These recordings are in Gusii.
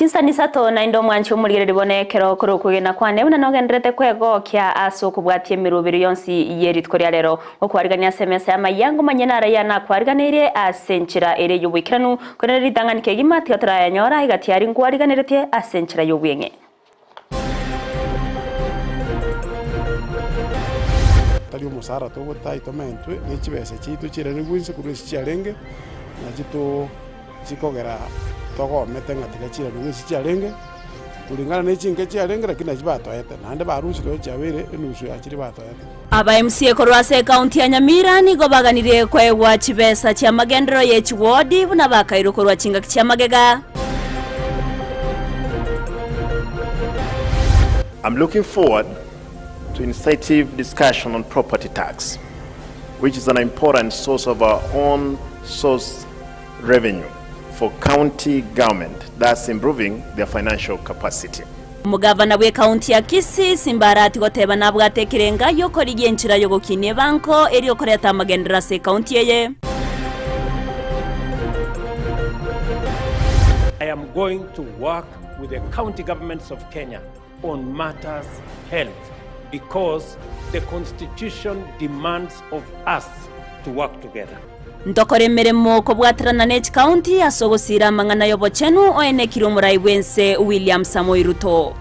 Chinsani isato naende omwanchi omorigereria bono ekero okore okwegena kwane buna nogendererete kwegokia ase okobwatia emeroberi yonsi ye rituko ria rero. Gokwarigania ase emesa y'amayia ngomanye naro aya nakwariganeirie ase enchera ere y'oboikeranu, korende ritang'ani kegima tiga torayanyora iga tiari nkwariganeretie ase enchera y'obweng'e. Tari omosara togotai tomentwe ne chibesa chiaito chiarenigwe inse korwa ase chiarenge, nachi to chikogera togomete ng'a tiga chirenigwe ase chiarenge, kulingana ne chinka chiarenge lakini nachi batoete, naende barusire oyo chiabeire enusu ya chiria batoete. Aba MCA korwa ase ekaunti ya Nyamira nigo baganirie koegwa chibesa chi'amagenderero ye chiwodi buna bakairwe korwa chingaki chi'amagega. I'm looking forward to incitive discussion on property tax, which is an important source of our own source revenue for county government, thus improving their financial capacity. Omogavana bw'ekaunti ya Kisii, Simba Arati goteba nabwate ekerenga gi'okorigia enchera y'ogokinia ebango erio koreta amagenderero ase ekaunti eye. I am going to work with the county governments of Kenya on matters health because the constitution demands of us to work together. Ntokore emeremo kobwaterana ne chikaunti ase ogosiira amang'ana y'obochenu oenekire omorai bw'ense William Samoei Ruto.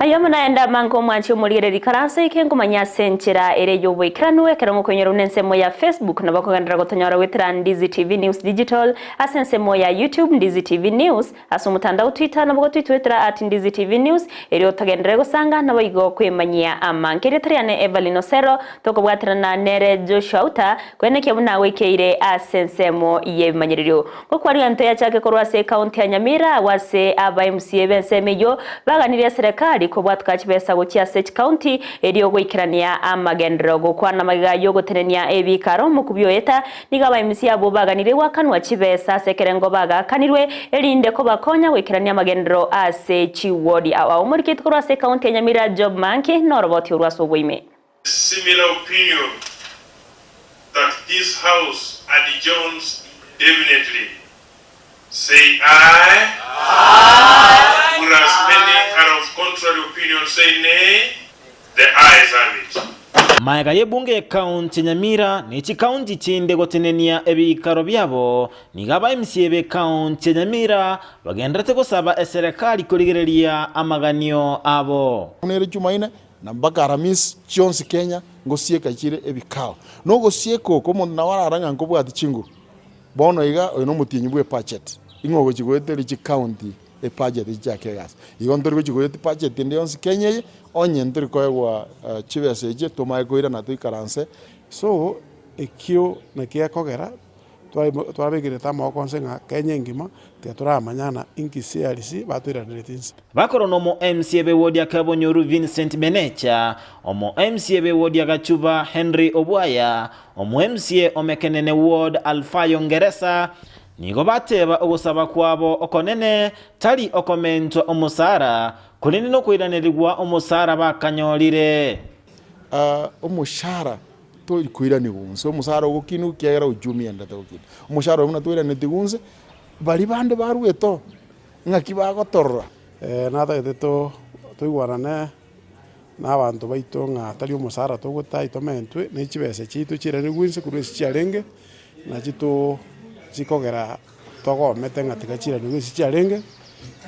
Aye amo naende amange omwanche omorigereria ikaranso eke nkomanya ase enchera ere y'oboikeranu ekero ngokoinyora buna ensemo ya Facebook nabo okogenderera gotonyora goetera Ndizi TV News Digital ase ensemo ya YouTube Ndizi TV News Ase omotandao Twitter nabo gotwitwetera at Ndizi TV News erio togenderere gosanga naboigo kwemanyia amange. Erieta riane Evelyn Osero tokobwaterana nere Joshua Uta koenekia buna goikeire ase ensemo y'ebimanyererio. Gokwaria ntoyachake korwa ase ecounty ya Nyamira agwo ase aba MCA b'ensemo eyio baganirie eserekari kobwatuka chibesa gochia ase chicounty erio goikerania amagenderero. Gokwana magega y'ogotenenia ebikaro omokubio oeta Nigo abaemisia abwo baganirie goakanwa chibesa ase ekerengo bagaakanirwe, erinde kobakonya goikerania amagenderero ase chiwodi. Ao ao omoriketi korwa ase ekaunti ya Nyamira Job Manki noroboti orwo ase oboime. Similar opinion that this House adjourns indefinitely, say aye. Aye. Whereas many are of contrary opinion, say nay. The ayes have it. Magega y'ebunge y'ekaunti ya Nyamira ne chikaunti chinde gotenenia ebiikaro biabo, nigo aba MCA b'ekaunti ya Nyamira bagendererete gosaba eserekari korigereria amaganio abo. Buna ere Jumaine na mpaka Aramisi chionsi Kenya ngosieka chire ebikao. Na ogosieka oko omonto nabo arare ng'a nkobwati chinguru. Bono iga oyo nomotienyi bwe ebudget, ing'o ogochi goeteria chikaunti ebudget echi chiake egasi. Igo ntori gochi goetia budget ende yonsi Kenya eye, onye ntori koegwa chibesa echi tomanye koirana toikaranse. So ekio nakio gekogera twabekerete amaboko onsi ng'a Kenya engima tiga toramanyana inki CRC batoiraneretie inse. Bakorwa nomo MCA b'ewodi ya Kabonyoru Vincent Benecha, omo MCA b'ewodi ya Gachuba Henry Obwaya, omo MCA o Mekenene Ward Alfayo Ngeresa, Nigo bateba ogosaba kwabo okonene tari okomentwa omosara, korende nokoiranerigwa omosara bakanyorire. Omoshahara tori koiranigwa onsi, omosara ogokinigwa ekiagera uchumi endete gokina. Omoshahara oyo buna toiranetigwe onsi, baria bande baruete oo, ng'aki bagotorora. Natagete toigwanane na abanto baito ng'a tari omosara togotai tomentwe, ne chibesa chiaito chiarenigwe inse korwa ase chiarenge, nachi too chikogera togomete ng'a tiga chirenigwe ase chiarenge,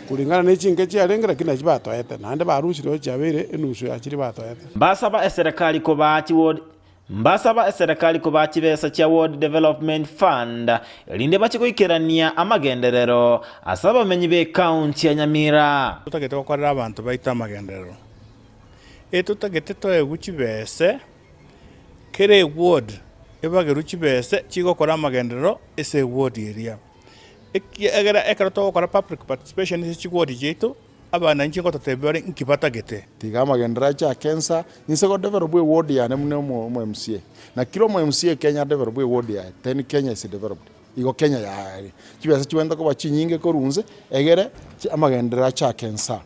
kulingana na chinka chiarenge lakini nachi batoete, naende barusire oyo chiabeire enusu ya chiria batoete. Mbasaba eserekari kobaa chiward Mbasaba eserekari kobaa chibesa chia Ward Development Fund erinde bache goikerania amagenderero ase abamenyi b'ekaunti ya Nyamira. Totagete gokorera abanto baito amagenderero, etotagete toegwe chibese kera eward ebagerwe chibese chigokora amagenderero ase eward eria. Ekiagera ekero togokora public participation ase chiward chiaito, Abananchi ngototebia bare nki batagete. Tiga amagenderero ache ake ensa, inse go develop eward yane buna omo MCA. Na kera omo MCA Kenya a develop eward yaye, then Kenya is developed. Igo Kenya yaye chibesa chigwenerete koba chinyinge korwa inse, egere amagenderero ache ake ensa.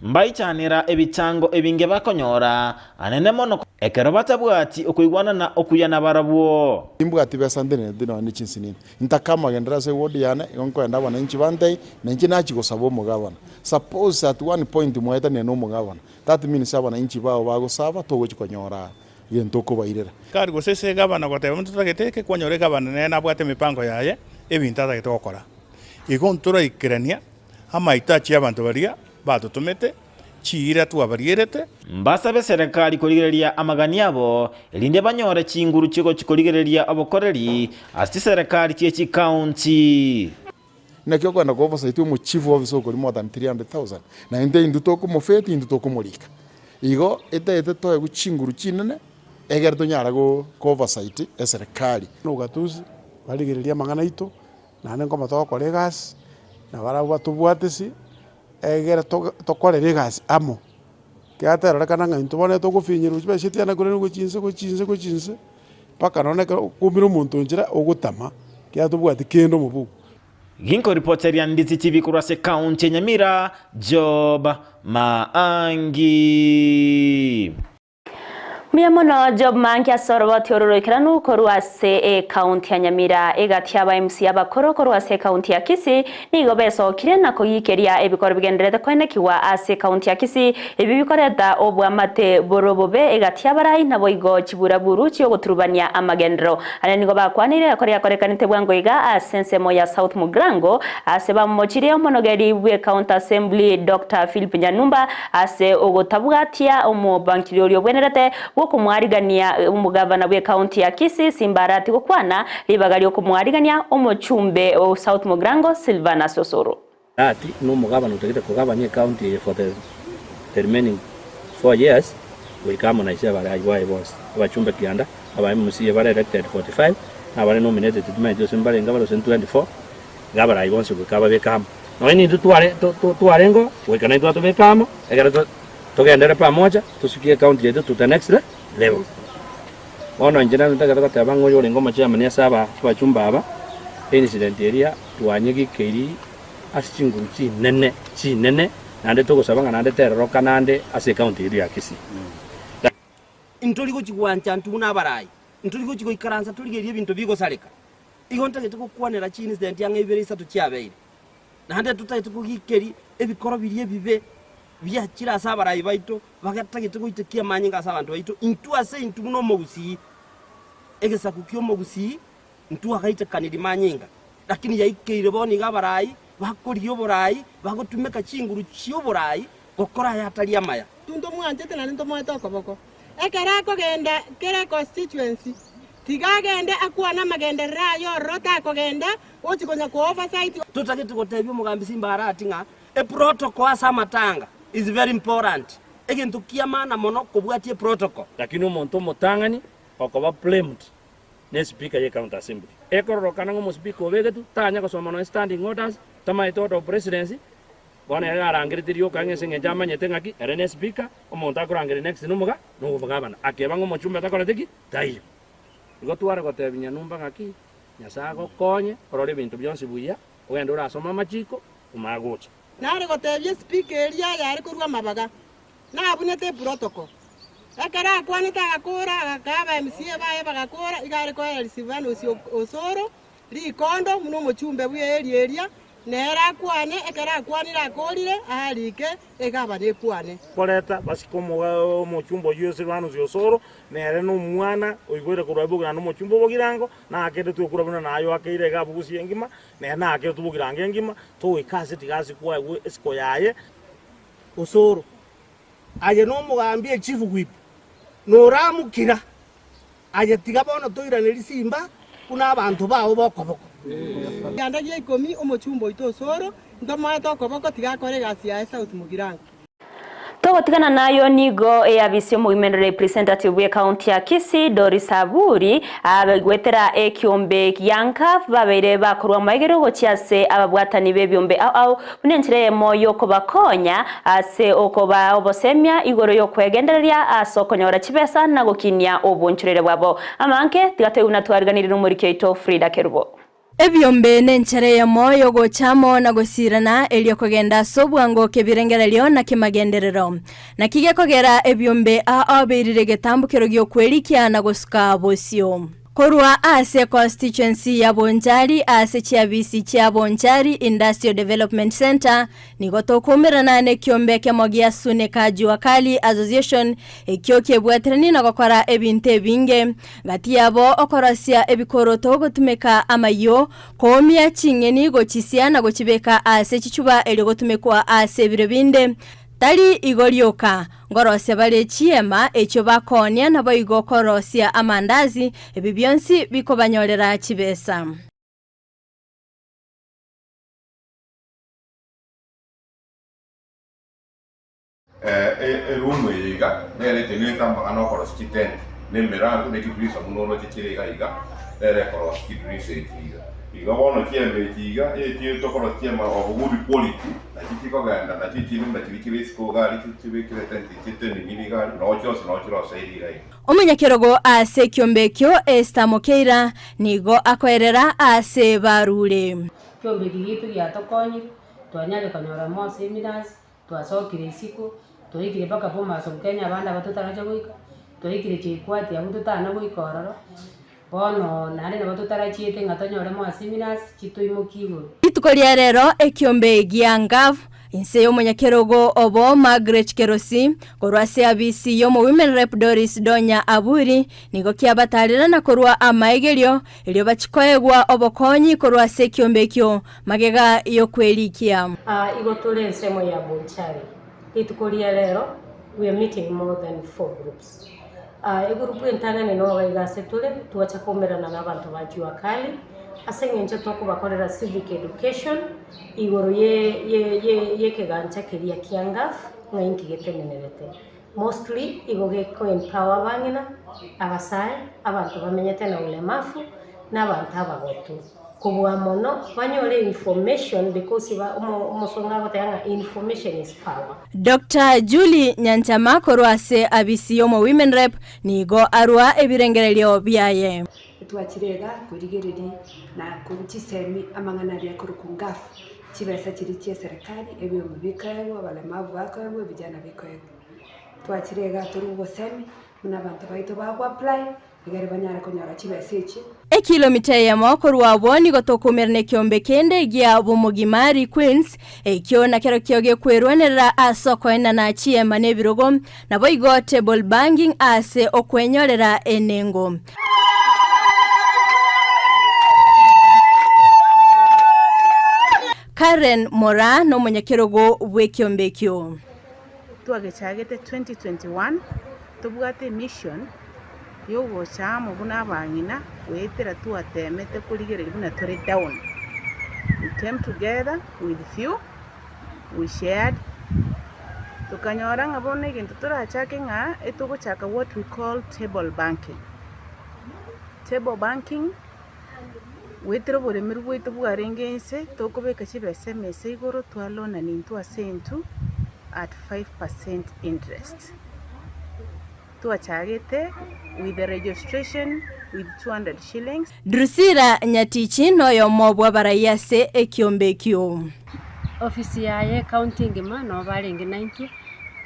Mbaichanera ebichango ebinge bakonyora, anene mono ekero batabwati okoigwanana okuya nabarabwo. Timbwati besa ntenenete nonya ne chinsinini. Ntake amagenderero ase eward yane, igo nkoenda abananchi bantebie, na inche nachia gosaba omogabana. Suppose at one point mwaetanire na omogabana, that means abananchi bao bagosaba togochi konyora gento okobairera. Kare gose ase egavana goteba monto totagete eke, kwanyora egavana nere nabwate emipango yaye, ebinto atagete gokora. Igo ntoraikerania amaitachi y'abanto baria batotomete, chiira twabarierete. Mbasabe serikali korigereria amagani abo, erinde banyore chinguru chi'ogochia korigereria obokoreri ase chiserekari chie chikaunti. Naki okoenda kwa oversight omo chief officer okori more than 300,000 naende intwe tokomofeti intwe tokomorika. Igo etaete toegwe chinguru chinene egere tonyare go oversight eserekari. Nogatusi barigererie amang'ana aito, naende nkoba togokora egasi, na barabwo batobwatisi, egere tokorere egasi amo, ekiagera terorekana ng'a intwe bono togofinyerwa chibesa tiana korende gochia inse gochia inse gochia inse, mpaka nonye ekero okoumera omonto nchera ogotama, ekiagera tobwati kende omobuko. Ginkoripoteria Ndizi TV korwa ase ekaunti ya Nyamira, Job Maangi. Mbuya mono Job Manki ase oroboti oro roikeranu korwa ase ekaunti ya Nyamira. Egati y'aba MC abakoro korwa ase ekaunti ya Kisii nigo besokire na kogikeria ebikoro bigendererete koenekigwa ase ekaunti ya Kisii ebi bikoreta obwamate bore obobe egati y'abarai naboigo chiburaburu chiogoturubania amagenderero. Aya nigo bakwanire ekero yakorekanete bwango iga ase ensemo ya South Mugirango ase bamomochirie omonogeri bw'ecounty assembly Doctor Philip Nyanumba Ase ogotabwatia omobankiri oria obwenerete bw'okomoarigania omogavana bw'ecounty ya Kisii, Simba Arati gokwana ribaga ri'okomoarigania omochumbe o South Mugirango Silvanus Osoro. Arati nomogavana otagete kogavania ecounty eye for the the remaining 4 years goika amo na ise abare aywo aye bonsi abachumbe kianda aba MCA bare elected 45 na abare nominated titimanyeti gose mbarenge bare gose 24 Iga abarai bonsi goika babeke amo. Nonya nintwe tware twarengeo, goika naintwe atobeke amo, ekero togenderere pamoja, tosukie ecounty yaito to the next level. Bono inche naro ntagete goteba ng'a oyo orenge omochairman ase aba abachumba aba, eincident eria twanyegikeiri ase chinguru chinene chinene, naende togosaba ng'a naende teroroka naende ase ecounty yaito ya Kisii. Ntori gochia gwancha intwe buna abarai, ntori gochia goikaransa torigererie ebinto bigosareka. Igo ntagete gokwanera chiincident ang'e ibere isato chiabeire, naende totagete kogikeria ebikoro biria ebibe biachire ase abarai baito, bagetagete goitekia amanyinga ase abanto baito, intwe ase intwe buna omogusii, egesaku ki'omogusii, ntwagaitekanirie manyinga, lakini yaikeire bono iga abarai bakorigia oborai, bagotumeka chinguru chi'oborai gokora ayatari amaya. Intwe ntomwanchete naende ntomoete okoboko. Ekero akogenda kera econstituency, tiga agende akwane amagenderero aye ororo takogenda gochi konya ko oversight. Totagete gotebia omogambi Simba Arati ng'a eprotocol ase amatanga is very important, egento kia maana mono kobwatia eprotocol. Lakini omonto omotang'ani okoba blamed ne speaker ye county assembly. Ekororokana ng'a omospeaker obegetwe tanya gosoma nonya standing orders, tamaete order of presidency, Bono ere arangeretie rioka ng'a ase engencho amanyete ng'aki ere nespeaker, omonto akorangeria next nomoga nomogabana. Akeba ng'a omochumbe takoreti ki? Taiyo. Igo tware gotebia nyanumba ng'aki, Nyasae agokonye orore ebinto bionsi buya, ogende orasome amachiko, omanye gocha. Nare gotebia espeaker eria yare korwa amabaga, nabunete eprotocol. Ekero akwanete agakora, agakaa aba MCA baye bagakora, iga are koera Silvanus Osoro Rikondo buna omochumbe bw'eeri eria, nere akwane, ekero akwanire akoorire, aarike, egabana ekwane. Koreta basike omochumba oyio Silvanus Osoro, nere nomwana oiboire korwa Bogirango omochumba o Bogirango, naakeretwe ekura buna naye oakeire iga abwo gusii engima, nere naakeretwe Bogirango engima, togoika ase tiga asikwe aegwe esiko yaye. Osoro, aye nomogambi echief whip, noramokira Aye tiga bono toirane risimba buna abanto bao b'okoboko. Kianda gia ikomi omochumba oito Osoro, ntomoete okoboko tiga akore egasi yaye South Mugirango. Togotigana nayo nigo eyabisi omogimendo representative bw'ecounty ya Kisii Doris Aburi goetera ekiombe gia NCAF babeire bakorwa amaegerio gochia ase ababwatani b'ebiombe ao ao Buna enchera eyemo y'okobakonya ase okobaa obosemia igoro y'okwegendereria ase okonyora chibesa na gokinia obonchorere bwabo. Amanke, tiga toigwe buna twariganirie nomoriki oito Frida Kerubo. Ebiombe nenchera eyemo y'ogocha amo na gosiirana, erio kogenda ase obwango kebirengererio na kemagenderero. Naki gekogera ebiombe ao beirire egetambokero gi'okwerikia na gosuka bosio. Korwa ase constituency ya Bonchari ase chiabisi chia Bonchari Industrial Development Centre nigo tokoumerana nekiombe ekemo gia Suneka Jua Kali Association ekio kiebwateranie na gokora ebinto ebinge gati yabo okorosia ebikoroto gotumeka amayio, koomia ching'eni gochisia na gochibeka ase chichuba erio gotumekwa ase ebiro binde. Tari igo rioka, ngorosia bare chiema echio bakoonia naboigo korosia amandasi, ebi bionsi bikobanyorera chibesa. Erumu eye iga nere etenerete amang'ana okorosia chitenti, na emerango, ne chidirisa buna oroche chire iga iga, nere ekorosia chidirisa echi iga. Igo bono chiema echi iga, echi tokorosia chiema of good quality, nachi chikogenda nachi echinde buna chiria chire isiko iga aria chibekire etenti chitenenire iga aria, noo chionsi noo chiroseiri iga iga. Omonyakerogo ase ekiombe ekio Esther Mokeira nigo akoerera ase barure. Ekiombe eki giaito giatokonyire, twanyarire konyora more seminars, Twasokire isiko, twaikire mpaka Bomas of Kenya abande aba totaracha goika, twaikire Cheikwati abwo totana goika ororo, bono naende nabo totarachiete ng'a tonyore more seminars chitoimokie igoro. Rituko ria rero ekiombe gia Ngav inse y'omonyakerogo obo Margaret Kerosi korwa ase abisi y'omo Women Rep Doris Donya Aburi nigo kiabatarera na korwa amaegerio erio bachikoegwa obokonyi korwa ase ekiombe ekio Magega y'okwerikia. Igo tore ensemo ya Bonchari. Rituko ria rero we are meeting more than 4 groups. Egurupu entang'ani noga iga ase tore twacha koumerana na abanto ba Jua Kali ase eng'encho tokobakorera civic education igoro ye ye ye yekegancha keria kia Ngaf ng'a inki getenenerete. Mostly igo geko empower abang'ina, abasae, abanto bamenyete na ulemafu na abanto abagotu. Kobua mono banyore information because ba omosongo agoteba ng'a information is power. Doctor Julie Nyanchama korwa ase abisi y'omo Women Rep nigo arua ebirengererio biaye. Twachire iga korigereria na korwa chisemi amang'ana aria akorokwa ngaf, chibesa chiria chia eserekari, ebiombe bikoegwa, abalemavu bakoegwa, ebijana bikoegwa. Twachire iga torwe obosemi buna abanto baito bago apply. Egere banyare konyora chibesa echi. Ekilomita eyemo korwa abwo nigo tokoumerana ekeombe kende gia Bomogimari Queens, ekio nakerokio gekwerwanerera ase okoenana chiema na ebirogo, naboigo table banking ase okwenyorera enengo. Karen Moraa nomonyakerogo bw'ekeombe ekio. Twagechagete 2021 tobwate emission yogocha amo buna abang'ina goetera twatemete korigereria buna tore down. We came together with few, we shared, tokanyora ng'a bono egento torachake ng'a etogochaka what we call table banking. Table banking, goetera oboremeru bwaito bwarenge inse, tokobeka chibesa emesa igoro twalonani intwe ase intwe at 5% interest. Twachagete with the registration with 200 shillings. Drusilla Nyatichi noyomo bw'abarai ase ekiombe ekio. Ofisi yaye ecounty engima nabo barenge naintwe,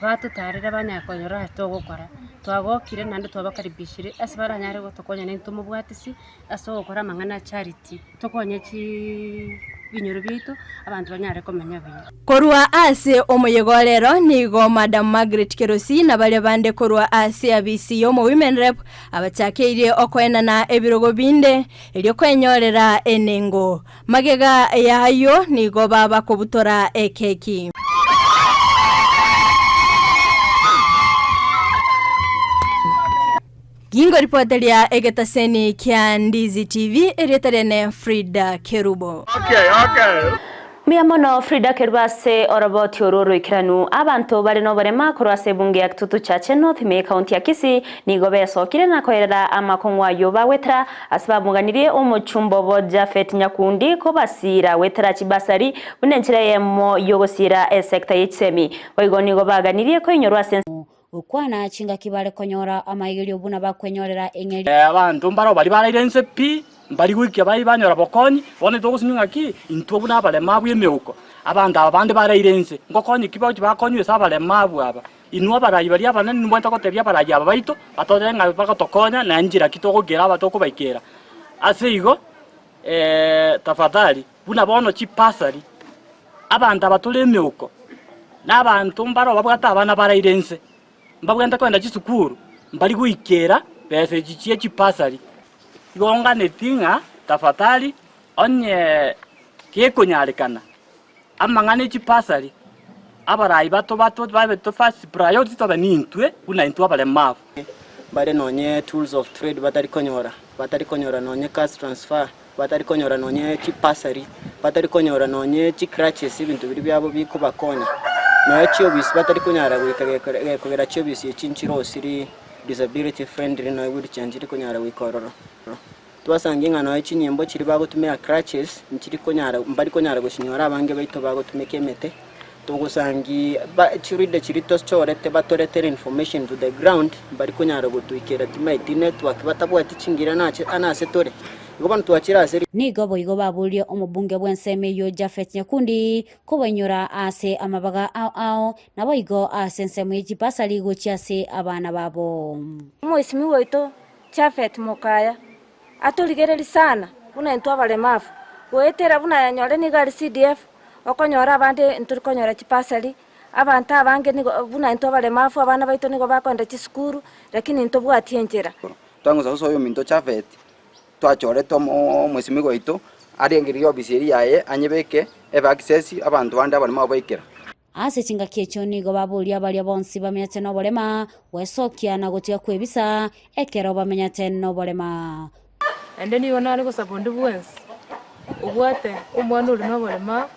batotarera banyara konyora ase togokora. Twagokire naende twabakaribishire ase baranyare gotokonya naintwe tomobwatisi ase ogokora amang'ana a charity, tokonye chiiii ebinyoro biaito, abanto banyare komenya buya. Korwa ase omoyega o rero nigo Madam Margaret Kerosi na baria bande korwa ase abisi y'omo Women Rep abachakeirie okoenana ebirogo binde erio kwenyorera enengo. Magega y'ayio nigo babakobutora ekeki. Gingoripoteria egetaseni kia Ndizi TV, erieta riane Frida Kerubo. Mbuya mono Frida Kerubo ase oroboti orwo oroikeranu. Abanto bare noborema korwa ase ebunge ya Kitutu Chache North ime y'ekaunti ya Kisii nigo besokire na koerera amakong'u ayio bagwetera ase bamoganirie omochumba obo Japhet Nyakundi kobasiira gwetera chibasari buna enchera eyemo yogosiira esecta ye chisemi. Boigo nigo baganirie koinyorwa ase. Gokwana chingaki bare konyora amaigerio buna bakwenyorera eng'eria. Abanto mbarao baria baraire inse pi, mbari goikia bai banyora bokonyi, bono itogosunywa ng'aki? Intwe buna abaremabu emeuko, abanto aba bande baraire inse, ngokonyi ki bagochia bakonywa ase abaremabu aba? Inwe abarai baria abanene nimobwenerete gotebia abarai aba baito, batotebie ng'a bagotokonya, na enchera ki togoikera aba tokobaikera. Ase igo, tafadhali, buna bono chipasari, abanto aba tore emeuko, na abanto mbaro babwate abana baraire inse, mbabwenerete kogenda chisukuru, mbari goikera besa echi chie chipasari. Igo nganeti ng'a tafadhali onye gekonyarekana, amang'ana e chipasari, abarai bato bato babe to first priority tobe nintwe buna intwe abaremavu. Mbare nonye tools of trade batari konyora, batari konyora nonye cash transfer, batari konyora nonye chibasari, batari konyora nonye chicrutches ebinto biria biabo bikobakonya. Nonya chiobisi batari konyara goika gekogera chiobisi echi nchirosiri disability friendly nonya wheelchair nchiri konyara goika ororo. Twasangia ng'a nonya chinyimbo chiria bagotumia crutches nchiri konyara mbari konyara gosinyora abange baito bagotumeka emete, togosangi ba chileader chiria tochorete batoretere information to the ground mbari konyara gotoikera timaeti network batabwati chingira nache ase tore. Igo bono twachire ase. Nigo boigo baborie omobunge bw'ensemo eyio Japhet Nyakundi kobainyora ase amabaga ao ao, naboigo ase ensemo ye chibasari gochia ase abana babo. Omoisimigwa oito Japhet mokaya, atorigererie sana buna intwe abaremavu, goetera buna yanyore nigo are CDF, okonyora abande ntori konyora chibasari, abanto abange nigo buna intwe abaremavu abana baito nigo bakoenda chisukuru, lakini ntobwati enchera. Twangosa gosoa oyominto Japhet, twachorete omoisimigwa oito, arengererie ofisi eria yaye anyebeke ebe access abanto bande abaremavu baikera. Ase chingaki echio nigo baboria baria bonsi bamenyete noborema gwesokia na gotiga kwebisa ekero bamenyete noborema. Naende nigo nare gosaba onde bwensi obwate omwana ore noborema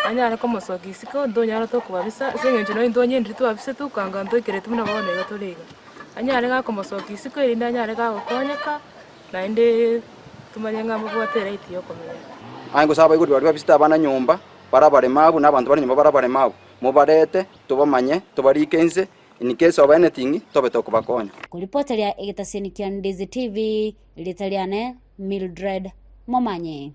anyare komosokia isiko ntonyarete okobabisa ase eng'encho nonye intwe onye ndiri twabisete okanga ntoikereti buna bono iga tore iga. Anyare gakomosokia isiko erinde anyare gagokonyeka naende tomanye ng'a mbabwate eright ya okomenya. Aye gose abaibori baria babisete abana nyomba bare abaremabu, na abanto bare nyomba bare abaremabu, mobarete, tobamanye, tobarike inse, in case of anything, tobe tokobakonya. Koripoteria egetaseni kia Ndizi TV, erieta riane Mildred Momanyi.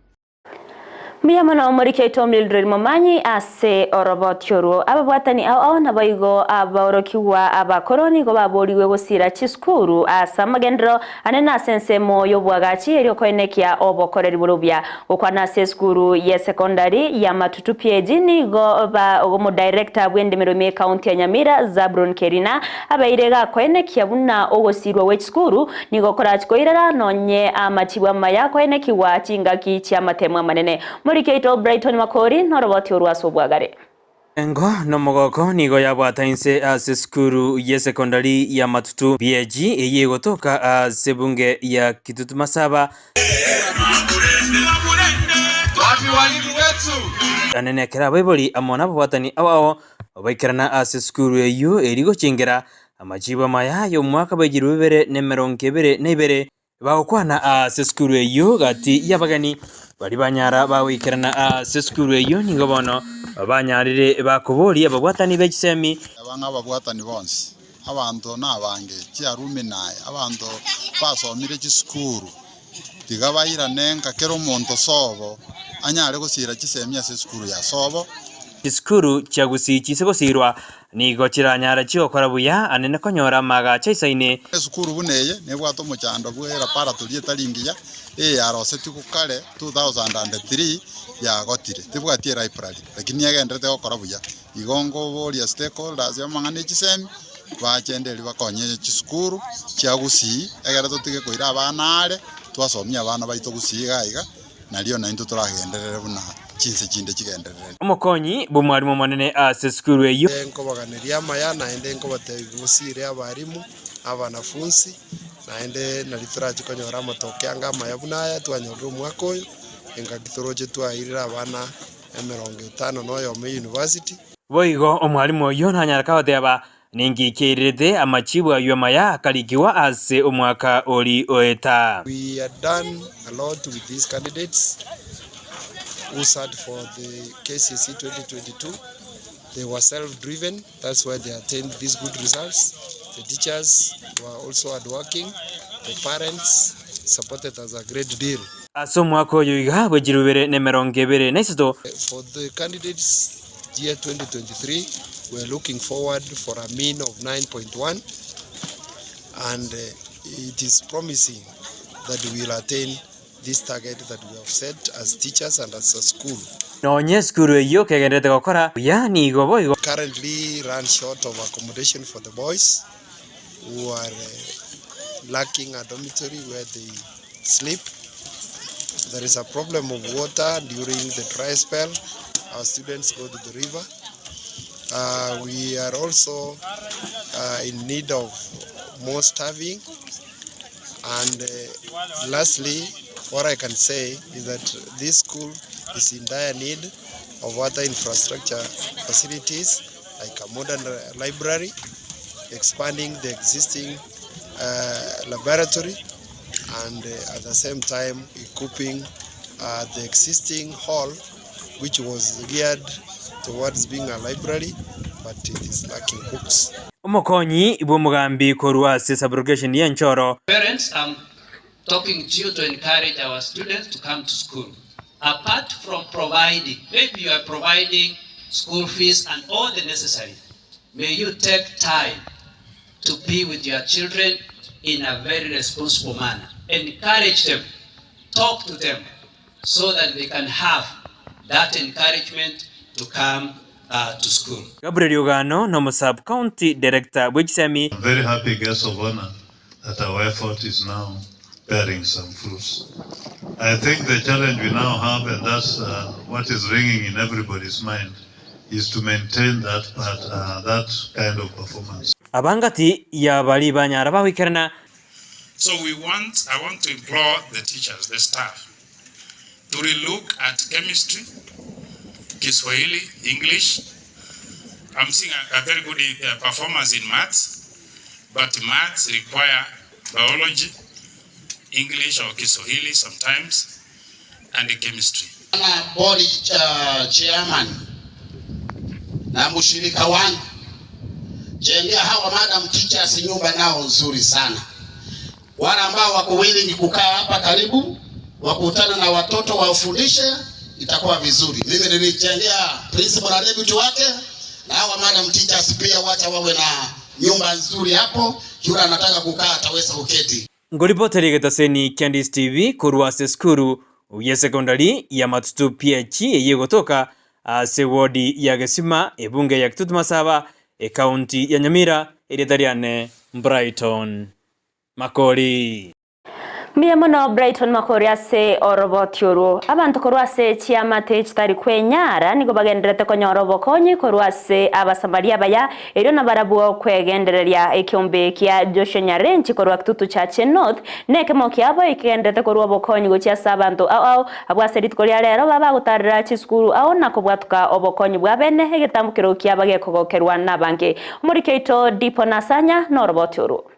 Mbuya mono omoriki oito Mildred Momanyi ase oroboti orwo. Ababwatani ao ao naboigo abaorokigwa abakoro nigo baborigwe gosiira chisukuru ase amagenderero Ane nase ensemo y'oboagachi erio okoenekia obokoreri bore obuya. Gokwana ase esukuru ye secondary ya Matutu PAG nigo ba omodirector bw'endemero ime ekaunti ya Nyamira Zablon Kerina abeire gakoenekia buna ogosirwa gwe chisukuru nigo korachi koirera nonye amachibu amaya koenekigwa chingaki chi'amatemu amanene. Moriki oito Brighton Makori noroboti orwo ase obwagare. Engo nomogoko nigo yabwata inse ase esukuru y'esekondari ya Matutu BAG eyio egotoka ase ebunge ya Kitutu Masaba. Anene ekero abaibori amo nababwatani ao ao baikerana ase esukuru eyio eri gochengera amachibo amaya y'omwaka bw'echirubi bibere na emerongo ebere na ibere. Bagokwana ase esukuru eyio gati y'abageni baria banyara bagoikerana ase esukuru eyio nigo bono banyarire bakoboria ababwatani be chisemi. Aba ng'ababwatani bonsi, abanto nabange, chiaruminae, abanto basomire chisukuru, tiga bairane nka kera omonto sobo anyare gosiira chisemi ase esukuru ya sobo. Chisukuru chia Gusii chise gosiirwa Nigo chiranyare chigokora buya anene konyora amaagacho aisaine. Esukuru buna eye nebwate omochando bwe laboratory etari ngiya, eye yarosetigwe kare 2003 yagotire, tebwati elibrary lakini egenderete gokora buya. Igo nkoboria stakeholders amang'ana e chisemi bache nderi bakonye chisukuru chia Gusii egere totige koira abana are, twasomia abana baito Gusii iga iga. Nario naintwe toragenderere buna chinse chinde chigendererete. Omokonyi bw'omwarimu omonene ase esukuru eyio. Nkobaganeria amaya, naende nkobatebia mosiire abalimu, na abanafunsi, naende nario torache konyora amatoke anga amaya buna aya twanyorire omwaka oyo, engaki toroche twairire abana emerongo etano na oyomo eyunivasiti. Boigo omwarimu oyio nanyare kagoteba, Ninki kiairerete amachibu ayio amaya akarikigwa ase omwaka ori oeta? We had done a lot with these candidates who sat for the KCSE 2022. They were self-driven, that's why they attained these good results. The teachers were also hardworking, the parents supported us a great deal. Ase omwaka oyo iga bw'echilifu ibere na emerongo ebere na isato. For the candidates year 2023, we are looking forward for a mean of 9.1 and it is promising that we will attain this target that we have set as teachers and as a school. Nonya esukuru eyio kegendererete gokora buya, nigo boigo. Currently run short of accommodation for the boys who are lacking a dormitory where they sleep. There is a problem of water during the dry spell. Our students go to the river. Uh, we are also uh, in need of more staffing. And uh, lastly, what I can say is that this school is in dire need of other infrastructure facilities like a modern library, expanding the existing uh, laboratory, and uh, at the same time equipping uh, the existing hall, which was geared towards being a library, but it is lacking books. Omokonyi bw'omogambi korwa ase subrogation y'enchoro. Parents, I'm talking to you to encourage our students to come to school. Apart from providing, maybe you are providing school fees and all the necessary, may you take time to be with your children in a very responsible manner. Encourage them, talk to them, so that they can have that encouragement to come uh, to school. Gabriel Ogano nomo sub county director bw'echisemi. I'm very happy, guest of honor, that our effort is now bearing some fruits. I think the challenge we now have, and that's uh, what is ringing in everybody's mind, is to maintain that part, uh, that kind of performance. Abangati y'abaria banyara bagoikerana. So we want, I want to implore the teachers, the staff, to relook at chemistry, Kiswahili, English. I'm seeing a, a very good uh, performance in maths, but maths require biology, English or Kiswahili sometimes, and the chemistry. Na bodi uh, chairman na mshirika wangu, jengea hawa madam teachers nyumba nao nzuri sana. Wale ambao wako willing kukaa hapa karibu, wakutana na watoto wafundishe, itakuwa vizuri. Mimi nilijengea principal na deputy wake, na hawa madam teachers pia wacha wawe na nyumba nzuri hapo, yule anataka kukaa ataweza kuketi. Ngoripoteri egetaseni kia Ndisi TV korwa ase esukuru ya secondary ya Matutu PH eye egotoka ase ward ya Gesima ebunge ya Kitutu Masaba ekaunti ya Nyamira erieta riane Brighton Makori. Mbuya mono Brighton Makori ase oroboti orwo. Abanto korwa ase chiamate chitari kwenyara nigo bagenderete konyora obokonyi korwa ase abasamaria abaya erio nabarabwo kwegendereria ekiombe kia Joshua Nyarenchi korwa Kitutu Chache North nekemo kiabo ekigenderete korwa obokonyi gochia ase abanto ao ao abwo ase rituko ria rero babagotarera chisukuru ao na kobwatuka obokonyi bwa bene egetambukero kiaba gekogokerwa nabange. Omoriki oito Dipo Nasanya noroboti orwo.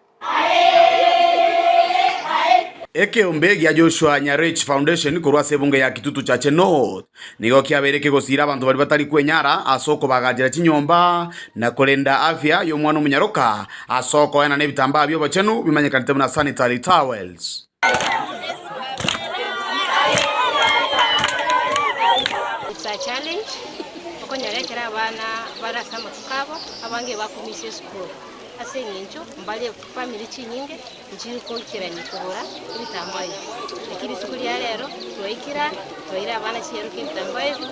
Ekeombe gia Joshua Nyarech Foundation korwa ase ebunge ya Kitutu Chache North nigo kiabeire kegosira abanto baria batari kwenyara ase okobagachera chinyomba na korenda afya y'omwana omonyaroka ase okoenana ebitambaa bi'obochenu bimanyekanete buna sanitary towels. It's a challenge okonyora ekero abana bare ase amatuko abo, abange bakomisia esukuru ase eng'encho mbare family chinyinge nchiri koikerania kogora ebitambaa ebi. Lakini rituko ria rero twaikire aa, twaire abana chiyeroka ebitambaa ebi,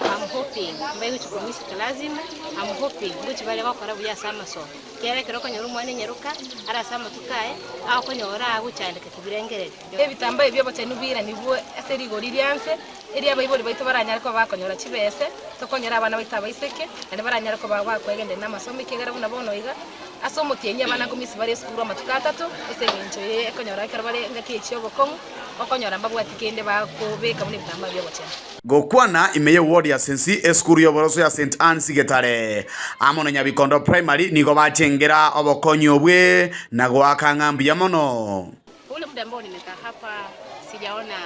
I'm hoping mbaigochi komisia class ime, I'm hoping ngochi bare gokora buya ase amasomo. Ekiagera ekero okonyora omwana enyaroka are ase amatuko aye, agokonyora agochandeka kibirengererio. Ebitambaa ebi obochenu biiranigwe ase rigori rianse, erio abaibori baito baranyare koba bakonyora chibese, tokonyore abana baito abaiseke, naende baranyare koba bakwegendereria na amasomo ekiagera buna bono iga, ase omotienyi abana nkomisi bare esukuru amatuko atato, ase eng'encho eye ekonyora ekero bare engaki echio obokong'u, okonyora mbabwati kende bakobeka buna ebitambaa bia obochenu. Gokwana ime y'eward ya Sensi, esukuru y'oboroso ya St Anne's Getare amo na Nyabikondo Primary nigo bachengera obokonyi obwe na goaka ng'a mbuya mono. Kwa ule muda ambao nimekaa hapa sijaona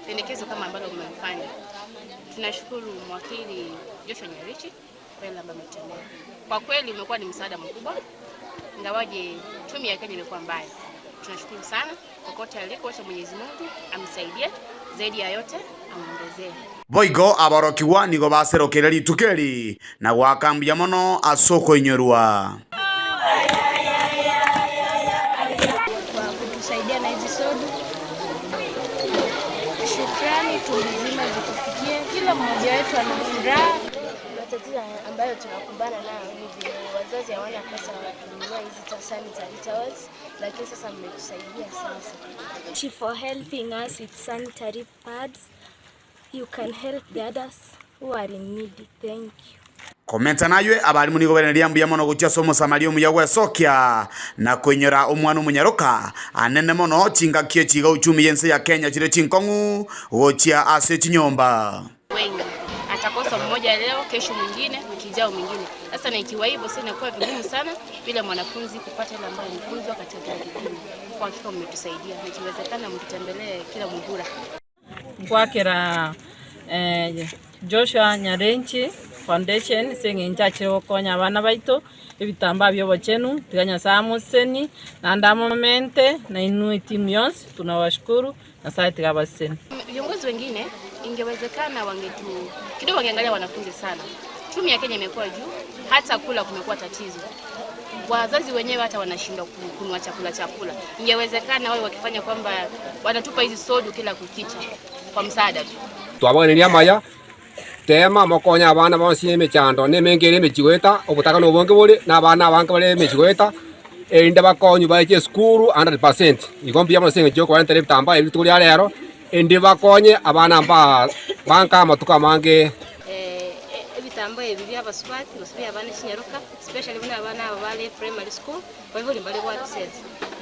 pendekezo kama ambalo mmefanya. Tunashukuru mwakili Joshua Nyarichi kweli ambayo ametutendea. Kwa kweli umekuwa ni msaada mkubwa, ingawaje uchumi ya Kenya imekuwa mbaya. Tunashukuru sana kokote aliko, wacha Mwenyezi Mungu amsaidie zaidi ya yote amuongezee. Boigo abaorokiwa nigo baserokire rituko eri na goaka mbuya mono ase okoinyorwa. Kwa kutusaidia na hizi sodu. Shukrani tumzima zikufikie, kila mmoja wetu ana furaha. Matatizo ambayo tunakumbana nayo ni vile wazazi hawana pesa ya kununua hizi sanitary towels, lakini sasa mmetusaidia sasa. For helping us with sanitary pads. You can help the others who are in need. Thank you. Komenta naywe abarimu nigo bereneria mbuya mono gochia ase omosamaria omuya gwesokia na koinyora omwana omonyaroka anene mono chingaki echiga uchumi yense ya Kenya chire chinkong'u gochia ase chinyomba. Wengi atakosa mmoja leo, kesho mwingine, wiki ijayo mwingine. Sasa na ikiwa hivyo, sasa inakuwa vigumu sana bila mwanafunzi kupata ile ambayo amefunzwa katika kile kipindi. Kwa hakika mmetusaidia, na ikiwezekana mtutembelee kila muhula. Nkwakera eh, Joshua Nyarenchi Foundation seng'encho achire gokonya abana baito ebitambaa bia obochenu tiga Nyasaye amoseseni naende amomente na inwe etimu yonsi tunawashukuru Nyasaye tiga abaseseni. Viongozi wengine ingewezekana wangetu kidogo wangeangalia wanafunzi sana. Uchumi ya Kenya imekuwa juu, hata kula kumekuwa tatizo. Wazazi wenyewe hata wanashindwa kununua chakula chakula. Ingewezekana wao wakifanya kwamba wanatupa hizi sodu kila kukicha kwa msaada tu. Twaboneria maya tema mokonya abana bonsi emechando na emenge ere emechigoeta obotaka na obonge bore na abana abange bare emechigoeta erinde bakonywa baeche esukuru 100%. Igo mbuya mono ase eng'encho ya okobarentera ebitambaa ebi rituko ria rero, erinde bakonye abana mba banka amatuko amange. Ebitambaa ebi bya abasubati gose bya abana chinyaroka especially buna abana aba bare primary school baibori mbare bwa access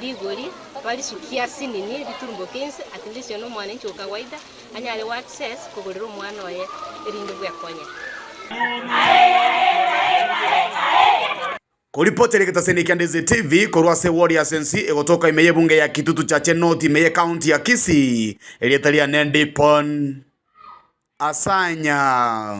rigori barisukia sinini riturumboke inse at least yono omwananchi o kawaida anyare gwa access kogorera omwana oye erinde bwekonye. Koripotera egetaseni kia Ndizi TV korwa ase Warriors NC egotoka ime y'ebunge ya Kitutu Chache North ime ye county ya Kisii erieta riane Dipon Asanya.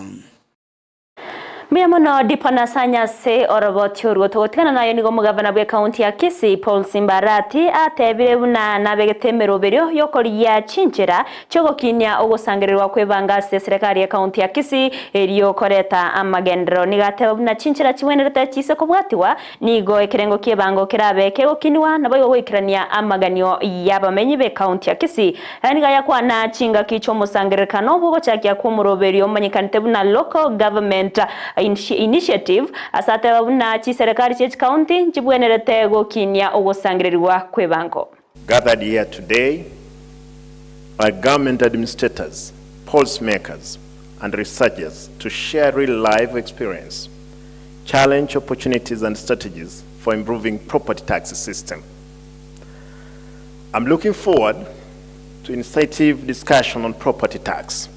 Mbuya mono Dipon Asanya ase oroboti orwo togotigana nayo nigo omogavana bwa ekaunti ya Kisii Paul Simbarati atebire buna nabegete emeroberio yokoria chinchera chiogokinia ogosangererwa kwebanga ase serikali ya ekaunti ya Kisii erio koreta amagenderero nigateba buna chinchera chibwenerete chise kobwatiwa nigo ekerengo kiebango kerabe kegokiniwa nabo igo goikerania amaganio y'abamenyi be ekaunti ya Kisii. Aya niga yakwana chingaki chiomosangererekano bogochakia kwa omoroberio omanyekanete buna local government initiative asateba buna chiserikali chia chikaunti nchibwenerete gokinia ogosangererwa kwebango. Gathered here today are government administrators, policymakers, and researchers to share real life experience, challenge opportunities and strategies for improving property tax system. I'm looking forward to insightful discussion on property tax,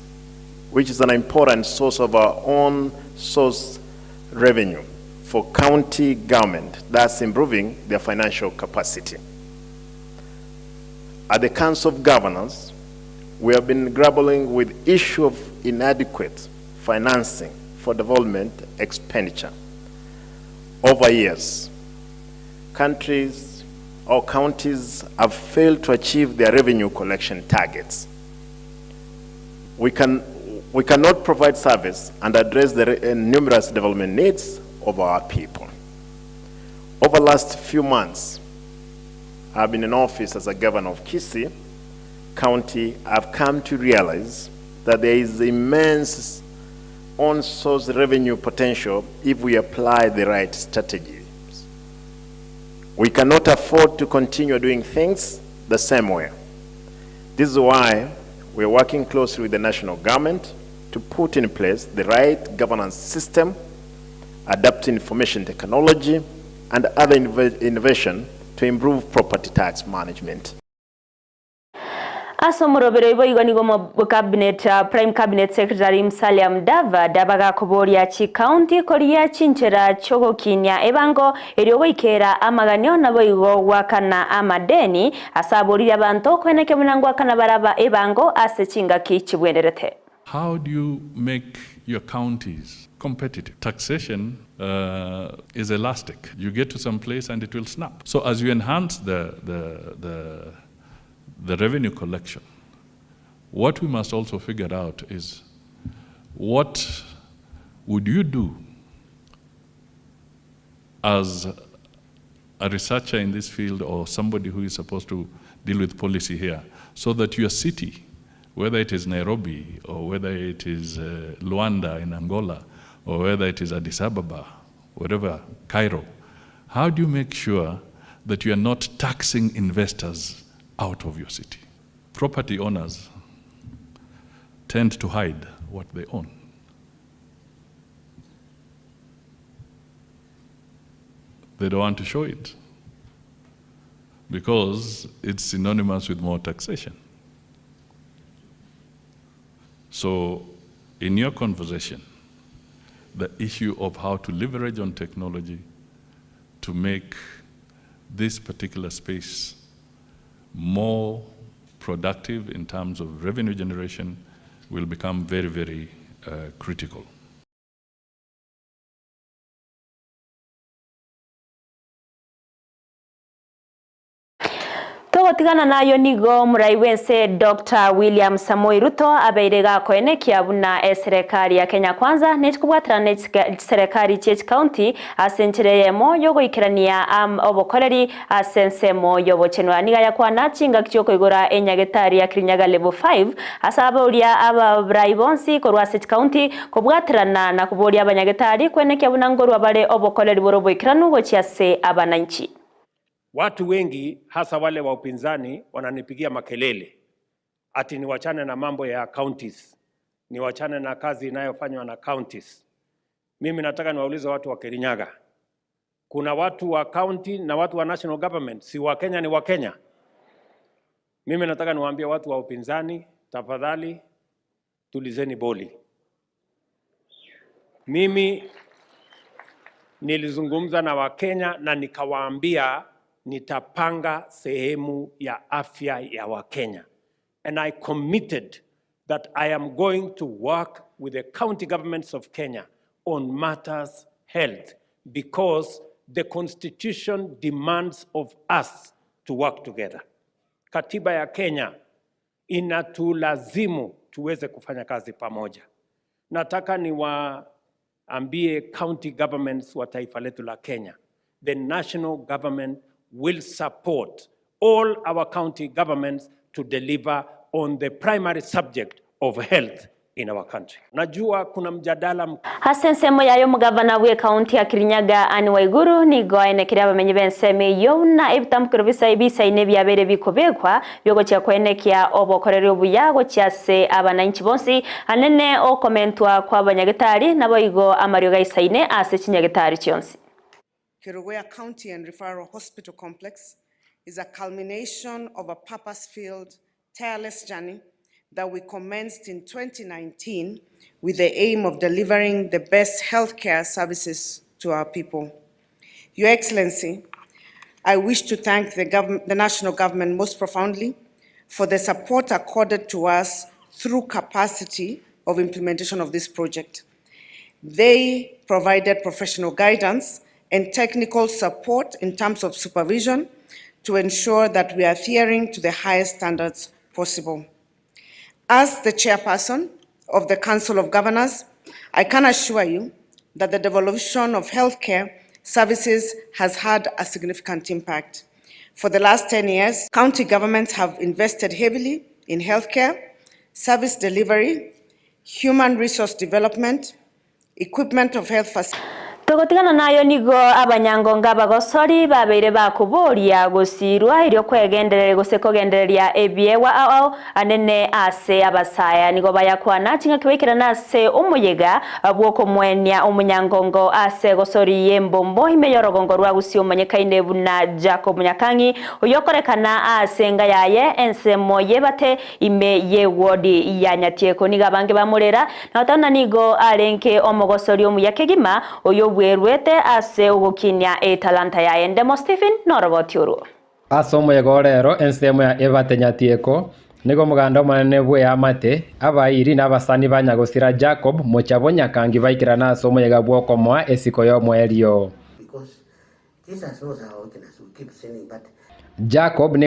which is an important source of our own source revenue for county government, thus improving their financial capacity. At the Council of Governors, we have been grappling with issue of inadequate financing for development expenditure. Over years, countries or counties have failed to achieve their revenue collection targets. We cannot provide service and address the numerous development needs of our people. Over the last few months, I've been in office as a governor of Kisii County. I've come to realize that there is immense on-source revenue potential if we apply the right strategies. We cannot afford to continue doing things the same way. This is why we are working closely with the national government to put in place the right governance system, adapt information technology, and other innovation to improve property tax management. Ase omorobero ibo igo nigo mo cabinet, Prime Cabinet Secretary Musalia Mudavadi abagakoboria chikaunti koria chinchera chogokinia ebango erio goikera amaganio nabo igo gwakana amadeni asaborire abanto kweneke buna ngwakana baraba ebango ase chingaki chibwenerete. How do you make your counties competitive. Taxation uh, is elastic. You get to some place and it will snap. So as you enhance the, the, the, the revenue collection, what we must also figure out is what would you do as a researcher in this field or somebody who is supposed to deal with policy here so that your city, whether it is Nairobi or whether it is uh, Luanda in Angola or whether it is Addis Ababa, wherever, Cairo, how do you make sure that you are not taxing investors out of your city? Property owners tend to hide what they own. They don't want to show it because it's synonymous with more taxation. So, in your conversation, the issue of how to leverage on technology to make this particular space more productive in terms of revenue generation will become very, very uh, critical. Togotigana nayo nigo murai wense Dr. William Samoei Ruto abeire gakoenekia buna eserekari ya Kenya Kwanza nechikobwaterana ne serikali chie county ase enchera eyemo yogoikerania um, obokoreri ase ensemo yobochenwa niga yakwana chingaki chiokoigora enyagetari ya Kirinyaga level 5 ase aboria abarai bonsi korwa ase county kobwaterana na koboria abanyagetari kwenekia buna ngorwa bare obokoreri boro boikeranu gochia ase abananchi. Watu wengi hasa wale wa upinzani wananipigia makelele ati niwachane na mambo ya counties, niwachane na kazi inayofanywa na counties. Mimi nataka niwaulize watu wa Kirinyaga, kuna watu wa county na watu wa national government, si wa Kenya ni wa Kenya? Mimi nataka niwaambie watu wa upinzani, tafadhali tulizeni boli. Mimi nilizungumza na Wakenya na nikawaambia nitapanga sehemu ya afya ya Wakenya. And I committed that I am going to work with the county governments of Kenya on matters health because the constitution demands of us to work together. Katiba ya Kenya inatulazimu tuweze kufanya kazi pamoja. Nataka niwaambie county governments wa taifa letu la Kenya, the national government will support all our county governments to deliver on the primary subject of health in our country. Najua kuna mjadala ase ensemo yayo omugavana bwe kaunti ya Kirinyaga Anne Waiguru nigo aenekeria abamenyi b'ensemo eyo na ebitambukiro bisa bisaine biabere bikobekwa byogochia kwenekia obokoreri obuya gochia ase abananchi bonsi anene okomentwa kwa abanyagetari nabo igo amario gaisaine ase chinyagetari chionsi. Kerugoya County and Referral Hospital Complex is a culmination of a purpose-filled, tireless journey that we commenced in 2019 with the aim of delivering the best healthcare services to our people. Your Excellency, I wish to thank the, the national government most profoundly for the support accorded to us through capacity of implementation of this project. They provided professional guidance and technical support in terms of supervision to ensure that we are adhering to the highest standards possible. As the chairperson of the Council of Governors, I can assure you that the devolution of healthcare services has had a significant impact. For the last 10 years, county governments have invested heavily in healthcare, service delivery, human resource development, equipment of health facilities. Togotigana nayo nigo abanyangonga bagosori babeire bakuboria gosirwa irio kwegenderere gose kogendereria ebiewa ao anene ase abasaya nigo bayakwana ching'aki baikera ase omoyega bwokomwenia omonyangongo ase gosori yembombo ime yorogongo rwa gusii omanyekaine buna Jacob Nyakangi oyokorekana ase enga yaye ensemo yebate ime ye wodi ya Nyatieko nigo abange bamurera na nigo arenke omogosori omuya kegima oyo bwerwete ase ogokinia etalanta yaye Ndemo Stephen noroboti oruo ase omoyega orero ensemo ya ebate Nyatieko Nigo omoganda omonene bw'eamate, abairi na abasani ba nyagosira Jacob mocha bonyakangi baikerana ase omoyega bw'okomoa esiko y'omoerio. Jacob.